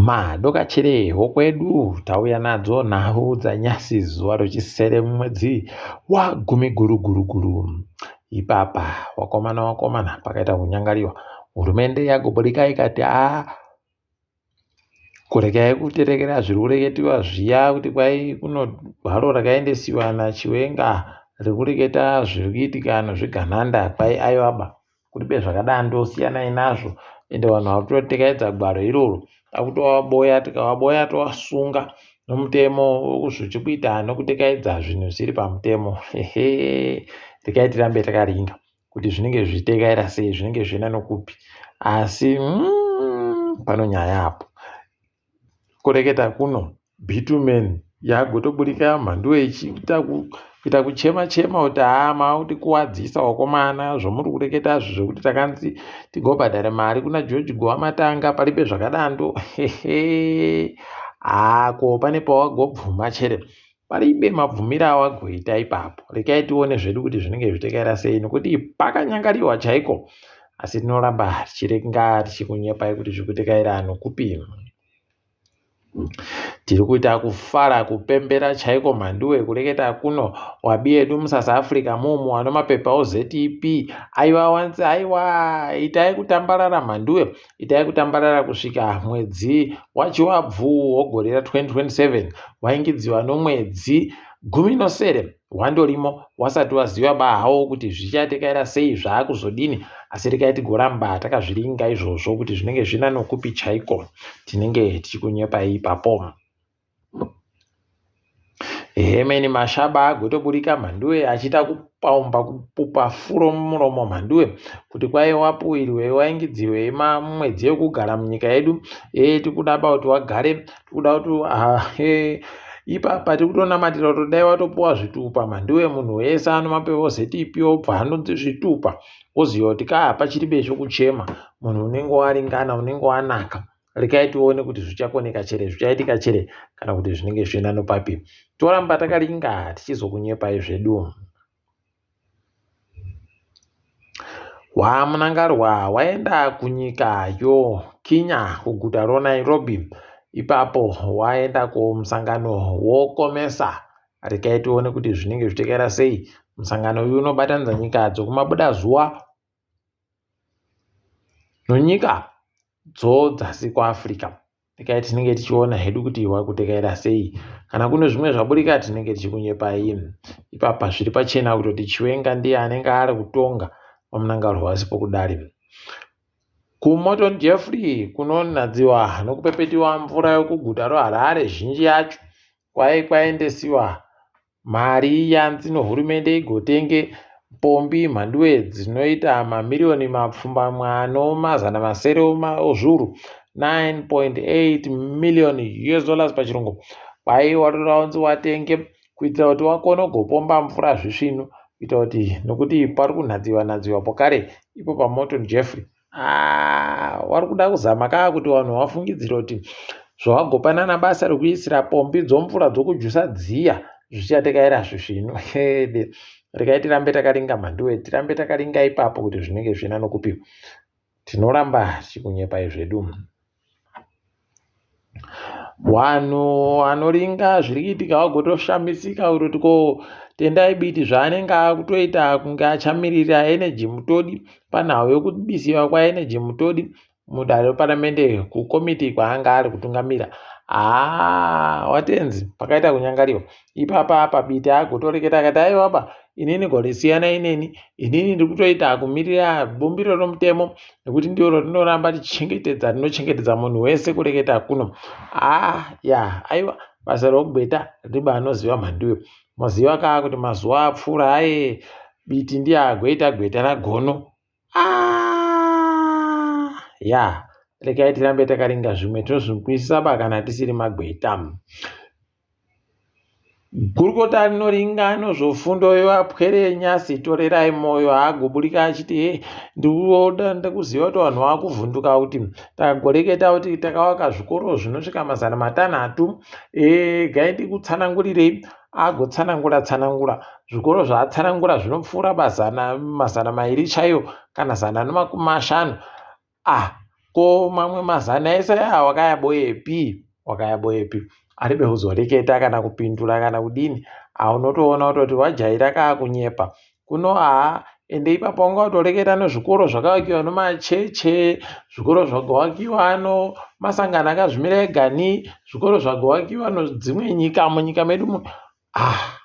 Madokachire hokwedu tauya nadzo nhau dzanyasi zuva rechisere mumwedzi wagumi guru guru guru. Ipapa wakomana wakomana pakaita kunyangariwa hurumende yagoboreka ikati haa kuregai kuterekera zviri kureketiwa zviya kuti kwai kuno gwaro rakaendesiwa naChiwenga rekureketa zviri kuitika nezvigananda kwai aiwaba Kuribe zvakadando siyanai nazvo ende vanhu vakutotekedza gwaro iroro takutovaboya tikavaboya tovasunga nomutemo wekuzvochikuita nokutekaidza zvinhu zvisiri pamutemo hehe regai tirambe takaringa kuti zvinenge zvichitekaira sei zvinenge zvichienda nokupi asi mm, pano nyaya apo Kureketa kuno bitumen yagotoburika mhanduwe ichiita kuita kuchema chema kuti haa makutikuwadzisa wakomana zvomuri kureketa zvi zvekuti takanzi tigobhadhare mari kuna George Guvamatanga paribe zvakadando hehe haa ko pane pawagobvuma chere paribe mabvumiro awagoita ipapo rekai tione zvedu kuti zvinenge zvichitekaira sei nokuti pakanyangariwa chaiko asi tinoramba tichirenga tichikunyepai kuti zvikutekaira nokupi tiri kuita kufara kupembera chaiko mhanduwe kureketa kuno wabi yedu musouth africa mumu ano mapepa ozep aiwa wanzi aiwa itai kutambarara mhanduwe Itai kutambarara kusvika mwedzi waChivabvu wegore ra 2027 waingidziwa nomwedzi guminosere wandorimo wasati waziva ba hawo kuti zvichatekaira sei zvaakuzodini asi rekai tigoramba takazviringa izvozvo kuti zvinenge zvina nokupi chaiko tinenge tichikunyepai ipapo. Hemeni Mashaba agotoburika Mhanduwe achiita kupaumba kupupa furo mumuromo Mhanduwe kuti kwai wapuwirwei waingidzirwei mamwedzi yekugara munyika yedu ee tikuda ba kuti wagare tikuda kuti ah, ee ipapa tikutonamatira kuti dai watopuwa zvitupa Mhanduwe munhu wese anomapevo ZTP obva anonzi zvitupa woziva kuti kaa pachiribe chokuchema munhu unenge waringana unenge wanaka rekai tione kuti zvichakoneka chere zvichaitika chere kana kuti zvinenge zvichienda nopapi toramba takaringa tichizokunyepai zvedu wamunangarwa waenda kunyika yokinya kuguta ronairobi ipapo waenda kumusangano wokomesa rekai tione kuti zvinenge zvichitekaira sei musangano uyu unobatanidza nyika dzokumabudazuva Nonyika dzodzasi kuAfrica tikai tinenge tichiona hedu kuti wakutekaira sei kana kune zvimwe zvaburika tinenge tichikunyepai ipapa zviri pachena kutoti Chiwenga ndiye anenge ari kutonga VaMnangagwa vasipo kudare. KuMorton Jeffrey kunonadziwa nokupepetiwa mvura yokuguta roHarare zhinji yacho kwai kwaendesiwa Mari yanzi nehurumende igotenge pombi mhanduwe dzinoita mamiriyoni mapfumbamwe ano mazana masere ozviuru 9.8 million US dollars pachirungu kwai watoda kunzi watenge kuitira kuti wakone kugopomba mvura zvisvinu kuita kuti nokuti pari kunhadziwa nhadziwa pokare ipo paMorton Jeffrey Ah, wari kuda kuzama kaa kuti vanhu vafungidzire kuti zvawagopanana basa rekuisira pombi dzomvura dzokujusa dziya zvichatekaira zvisvinu hede regai tirambe takaringa mhanduwe tirambe takaringa ipapo kuti zvinenge zvina nokupiwa tinoramba tichikunyepai zvedu Vanhu vanoringa zviri kuitika vagotoshamisika kutoti ko Tendai Biti zvaanenge akutoita kunge achamirira Energy Mutodi panhau yekubisiwa kwaEnergy Mutodi mudare reparamende kukomiti kwaanga ari kutungamira. Haa watenzi pakaita kunyangariwa ipapa apa Biti agotoreketa akati aiwaba inini gore siyanai neni inini ndiri kutoita kumirira bumbiro romutemo nekuti ndiro rinoramba richichengetedza rinochengetedza munhu wese kureketa kuno haa ya aiwa basa rokugweta riba anoziva mhanduyo moziva kaa kuti mazuva apfuura aye biti ndiye agoita gweta ragono ah, ya regai tirambe takaringa zvimwe tinozvinzwisisa ba kana tisiri magweta Gurukota rinoringa nezvefundo yevapwere Nyasi Torerai Moyo agoburika achiti he ndikuda ndikuziva kuti vanhu vakuvhunduka kuti tagoreketa kuti takavaka zvikoro zvinosvika 500 gai ndikutsanangurirei agotsanangura tsanangura zvikoro zvaatsanangura zvinopfuura 200 chaiyo kana 150 Ah, Ko mamwe mazana ese aya wakayaboyepi? Wakayaboyepi? Aribe kuzoreketa kana kupindura kana kudini. Aunotoona kutoti wajaira kaakunyepa. Kuno haa ende ipapo wanga watoreketa nezvikoro zvakavakiwa nemacheche, zvikoro zvakawakiwa nomasangano akazvimira egani, zvikoro zvakawakiwa nodzimwe nyika munyika medu muno. Ah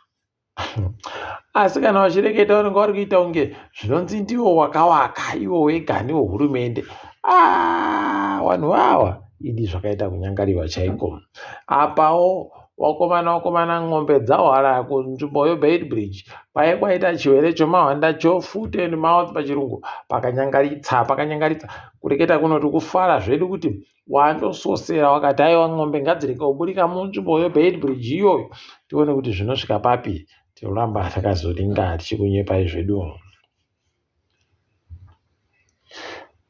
asi kana vachireketa vanenge vari kuita kunge zvinonzi ndiwo wakawaka iwo wega ndiwo hurumende ah, vanhu vawa idi zvakaita kunyangariwa chaiko apawo wakomana wakomana ng'ombe dzahwara kunzvimbo yebeitbridge paye kwaita chiwere chomahwanda cho foot and mouth pachirungu pakanyangaritsa pakanyangaritsa kureketa kunoti kufara zvedu kuti wandososera wakati aiwa ng'ombe ngadzirege kuburika munzvimbo yebeitbridge iyoyo tione kuti zvinosvika papi tinoramba takazoringa tichikunyepai zvedu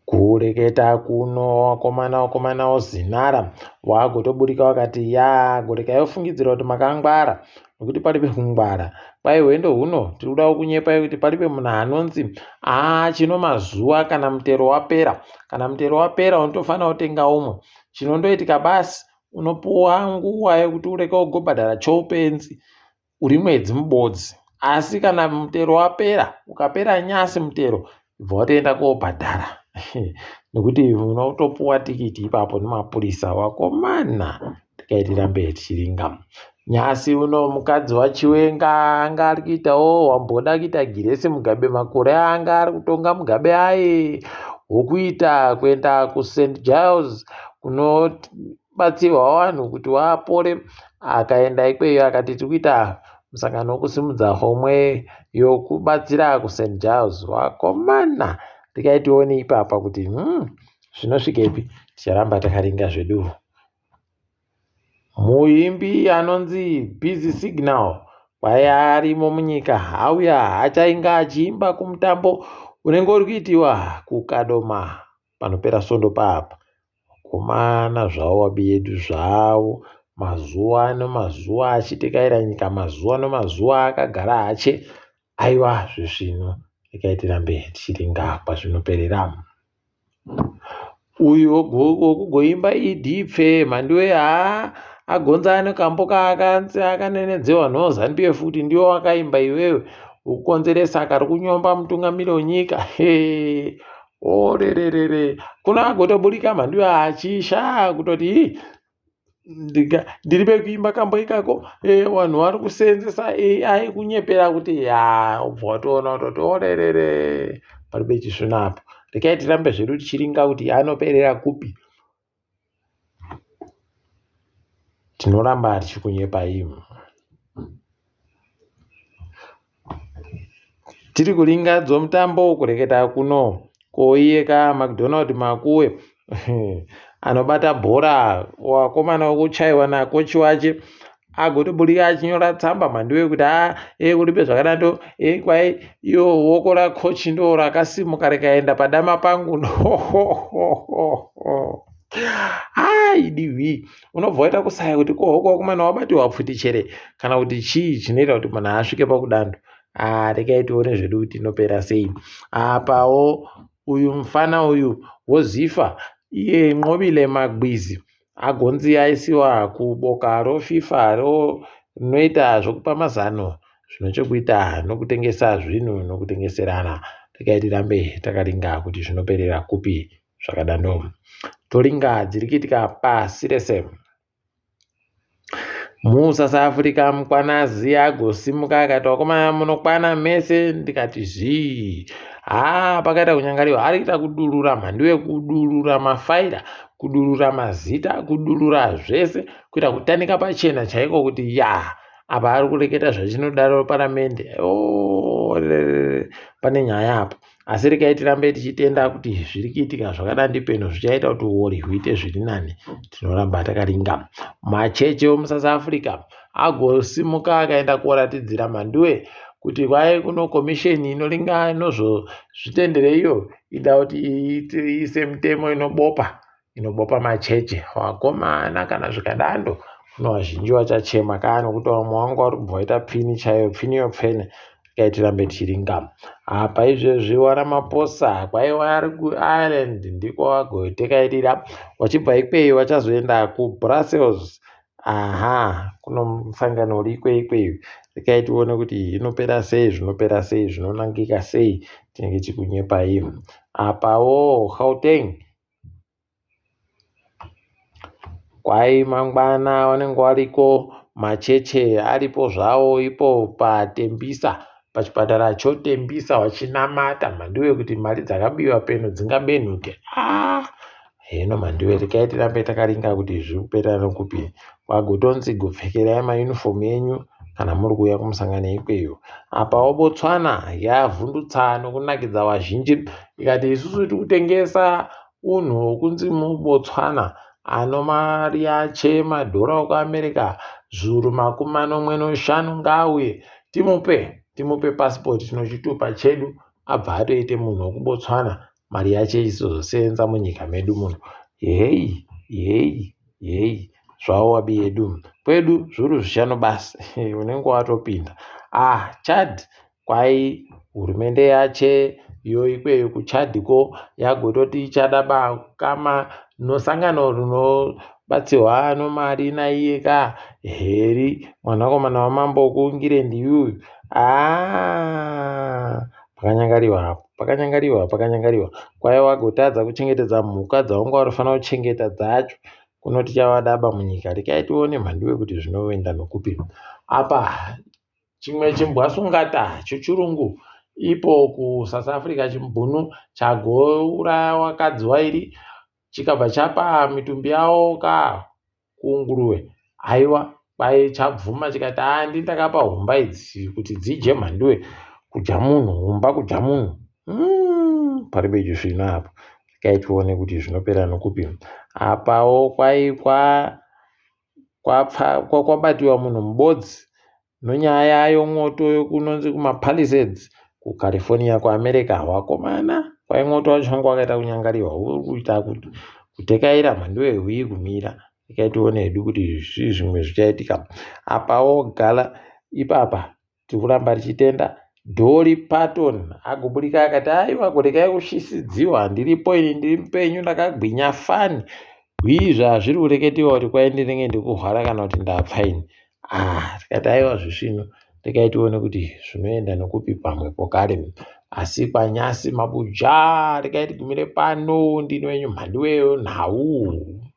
kureketa kuno wakomana wakomana wozinara wagotoburika wakati ya goreka yofungidzira kuti makangwara nokuti paribe kungwara kwai hwendo huno tiri kuda kunyepai kuti paribe munhu anonzi aa chino mazuva kana mutero wapera kana mutero wapera unotofanira kutenga umwe chinondoitika basi unopuwa nguva yekuti ureke ugobhadhara choupenzi uri mwedzi mubodzi asi kana mutero wapera ukapera nyasi mutero ibva watoenda kobhadhara nekuti unotopuwa tikiti ipapo nemapurisa wakomana tikaitira mberi tichiringa nyasi uno mukadzi wachiwenga anga ari kuitawo wamboda kuita giresi mugabe makore anga ari kutonga mugabe aye wokuita kuenda kust giles kunobatsirwa vanhu kuti vapore akaenda ikweyo akati tiri kuita musangano wekusimudza homwe yokubatsira kust giles wakomana regai tione ipapa kuti zvinosvikepi ticharamba takaringa zvedu Muimbi anonzi Busy Signal kwai arimo munyika auya achainga achiimba kumutambo unenge uri kuitiwa kuKadoma panopera svondo paapa. Vakomana zvavo vabiyedu zvavo mazuva nemazuva achitekaira nyika mazuva nemazuva akagara hache aiwa zvisvinu regai tirambe tichiringa kwazvinoperera. Uyu wekugoimba ED pfee mhanduwe haa agonza ane kambo kaakanzi akanenedzewa noZanu PF kuti ndiwe wakaimba iwewe ukukonzeresa kari kunyomba mutungamiri wenyika hee orererere kuno agotoburika mhanduwe achisha kutoti hii ndiri pekuimba kambo ikako eh, vanhu vari kuseenzesa ai kunyepera kuti ya ubva watoona kutoti orerere paribe chisvina apo rekai tirambe zvedu tichiringa kuti anoperera kupi tinoramba tichikunyepai Tiri kuringa dzomutambo kureketa kuno ko iye ka McDonald Makuwe anobata bhora wakomana wekuchaiwa nakochi wache agotoburika achinyora tsamba mhanduwe kuti a e kuripe zvakadando e kwai iyo woko rakochi ndo rakasimuka rikaenda padama pangu no aidiwi unobva waita kusaya kuti ko hoko wakomana wabatiwa pfuti chere kana kuti chii chinoita kuti munhu asvike pakudando ah, regai tione zvedu kuti inopera sei apawo uyu mufana uyu wozifa iye nqobile magwizi agonzi aisiwa kuboka rofifa ro rinoita zvokupa mazano zvino chokuita nokutengesa zvinhu nokutengeserana regai tirambe takaringa kuti zvinoperera kupi zvakadaro toringa dziri kuitika pasi rese musouth africa mkwanazi agosimuka akati vakomana munokwana mese ndikati zvii haa pakaita kunyangariwa ari kuita kudurura mhandu yekudurura mafaira kudurura mazita kudurura zvese kuita kutanika pachena chaiko kuti ya apa ari kureketa zvachinodaro paramende oh, pane nyaya apa Asi regai tirambe tichitenda kuti zviri kuitika zvakada ndipeno zvichaita kuti uori huite zviri nani. Tinoramba takaringa. Machechi emuSouth Africa agosimuka akaenda koratidzira mhanduwe kuti kwai kuno komisheni inoringa inozozvitendere iyo ida kuti iise mitemo inobopa inobopa macheche vakomana kana zvikadando kuno vazhinji vachachema kaa nokuti vamwe vangu vari kubva vaita pfini chaiyo pfini yopfene. Regai tirambe tichiringa. Apa izvezvi waRamaphosa kwaiva ari kuIreland ndiko wagotekairira wachibva ikweyo wachazoenda kuBrussels. Aha, kuno musangano uri ikweyo ikweyo. Regai tione kuti inopera sei, zvinopera sei, zvinonangika sei. Tinenge tichikunyepai. Apawo Gauteng Kwai mangwana vanenge variko macheche aripo zvawo ipo paTembisa pachipatara choTembisa vachinamata mhanduwe kuti mari dzakabiwa peno dzingabenhuke ah heno mhanduwe regai tirambe takaringa kuti zviri kupera nokupi kwagotonzi gopfekerai mayunifomu enyu kana muri kuuya kumusangano ikweyo apawo Botswana yavhundutsa nokunakidza vazhinji ikati isusu tiri kutengesa Unhu hwokunzi muBotswana ano mari yache madhora okuAmerica zviuru makumi manomwe noshanu ngaauye timupe timupe pasipoti tinochitupa chedu abva atoite munhu wekuBotswana mari yache ichizosenza munyika medu muno. Heyi heyi heyi zvawo wabi yedu kwedu zviuru zvishanu basi unenge watopinda. Ah Chad Kwai hurumende yache iyo ikweyo kuChad ko yagototi ichada bakama nosangano rinobatsirwa nomari naiye ka Heri mwanakomana wamambo kuNgirend yuyu aa pakanyangariwa apo pakanyangariwa pakanyangariwa kwai wagotadza kuchengetedza mhuka dzaunga watofanira kuchengeta dzacho kuno tichavadaba munyika rekai tione mhanduwe kuti zvinoenda nokupi apa Chimwe chimbwasungata chechirungu ipo kuSouth Africa chimubhunu chagouraya vakadzi vairi chikabva chapa mitumbi yawo ka kunguruve. Haiwa kwai chabvuma chikati haa ndini ndakapa humba idzi kuti dzidye mhanduwe kudya munhu humba kudya munhu. Mm, paribe chisvinu apa. Regai tione kuti zvinopera nokupi. Apawo kwai kwa kwabatiwa munhu mubodzi nonyaya yomwoto yokunonzi kumaPalisades kuCalifornia kuAmerica wakomana kwai mwoto wacho wanga wakaita kunyangariwa uri kuita kutekaira mhanduwe hwii kumira regai tione hedu kuti zvii zvimwe zvichaitika apawo gala ipapa Tiri kuramba tichitenda Dolly Parton agoburika akati aiwa kurekai kushisidziwa ndiripo ini ndiri mupenyu ndakagwinya fani hwii zvazviri kureketiwa kuti kwai ndinenge ndikuhwara kana kuti ndapfa ini ah tikati aiwa zvisvino rekai tione kuti zvinoenda nokupi pamwe pokare asi kwanyasi mabuja rekai tigumire pano ndini wenyu mhanduweyo nhau.